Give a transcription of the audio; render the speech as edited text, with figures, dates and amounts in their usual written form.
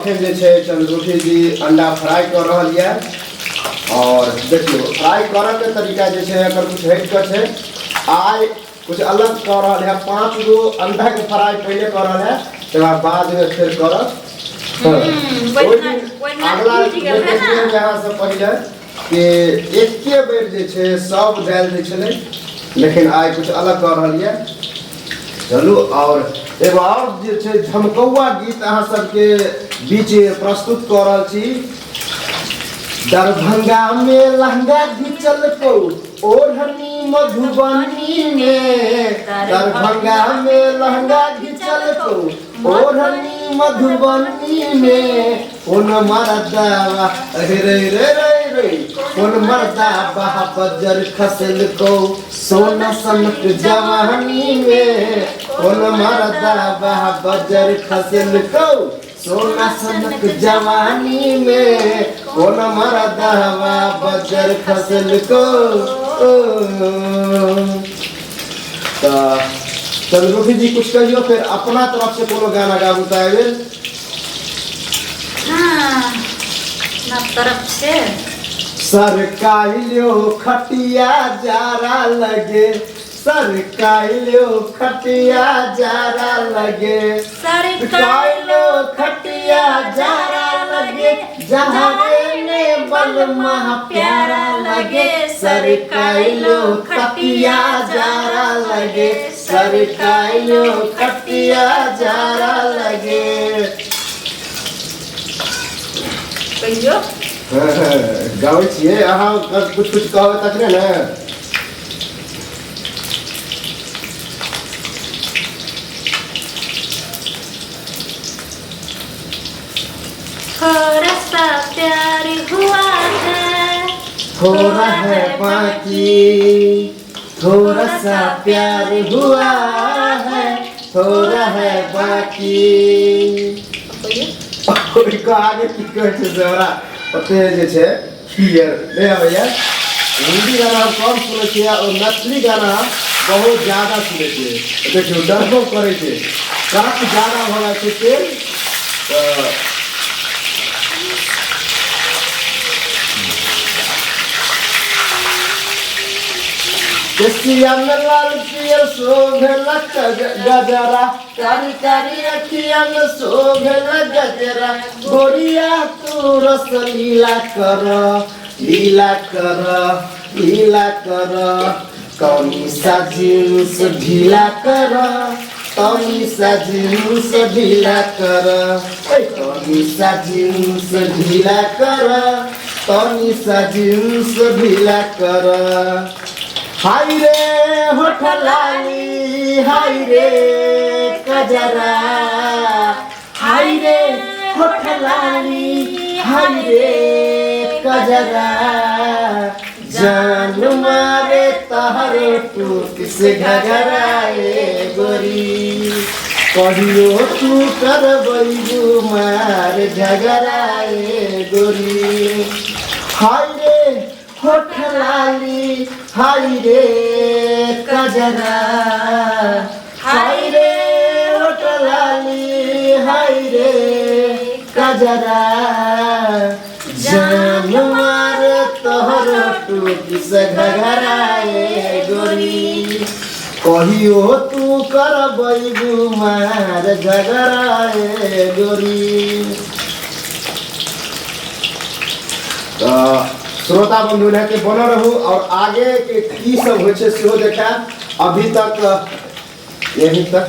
एखन जे छै चंद्रमुखी जी अंडा फ्राई कऽ रहल यऽ आओर देखियौ फ्राई करऽके तरीका जे छै एकर किछु हटि कऽ छै। आइ किछु अलग कऽ रहल है, 5 गो अंडाके फ्राई पहिले कऽ रहल है, तकर बादमे फेर करत। ओहि दिन अगला देखलियै अहाँ सब पहिले कि एके बेर जे छै सब दालि दै छलै, लेकिन आइ किछु अलग कऽ रहल यऽ। चलू आओर एगो आओर जे छै झमकौआ गीत अहाँ सबके बीच प्रस्तुत कऽ रहल छी। दरभंगा में लहंगा घिचल को ओढ़नी मधुबनी में, दरभंगा में लहंगा घिचल को ओढ़नी मधुबनी में, कोन मरदावा रे रे रे रे रे, कोन मरदावा बजर खसल को सोना सनक जवानी में, कोन मरदावा बजर खसल को सोना सनक जवानी में, कोन मरदावा बजर खसल को। तऽ चंद्रमुखी जी कुछ कहियो, फेर अपना तरफ से कोनो गाना गाबू तऽ आबि गेल। हाँ, अपना तरफ से सरकाइलियो खटिया जारा लगे, सरकाइलियो खटिया जारा लगे, सरकाइलियो खटिया जारा लगे, जहाँ ने बल महा प्यारा लगे, सरकाइलियो खटिया जारा लगे, सरकाइलियो खटिया जारा लगे। कहियो गाबै छियै अहाँ, कुछ कुछ कहबै तखने ने। थोड़ा सा प्यार हुआ है, थोड़ा है बाकी, थोड़ा सा प्यार हुआ है, थोड़ा है बाकी। ओहिके आगे की कहै छै से हमरा ओते जे छै क्लियर नहि आबैया। हिन्दी गाना हम कम सुनै छियै आओर मैथिली गाना हम बहुत ज्यादा सुनै छियै। देखियौ डरबो करै छै, कड़क ज्यादा भऽ जाइ छै तेल तऽ। केसिया में लाल पियर शोभेला गजरा, कारी कारी अखिया में शोभेला गजरा, गोरिया तू रस लीला कर, लीला कर, लीला कर, कौनी सा जींस ढीला कर, तनी सा जींस ढीला कर, ए तनी सा जींस ढीला कर, तनी सा जींस ढीला कर। हाय रे होठ लाली, हाय रे कजरा, हाय रे होठ लाली, हाय रे कजरा, जान मारे तहरे टूट से घघराए गोरी, कहियो तू करबैबू मार झगड़ाए गोरी। हाय रे होठ लाली, हाय रे कजरा, हाय रे होठ लाली, हाय रे कजरा, जान मार तोहर टूट से घघराए गोरी, कहियो तू करबैबू मार झगड़ाए गोरी। तऽ श्रोता बंधु के बनल रहू और आगे के की सब होइ छै सेहो देखायब। अभी तक यही तक।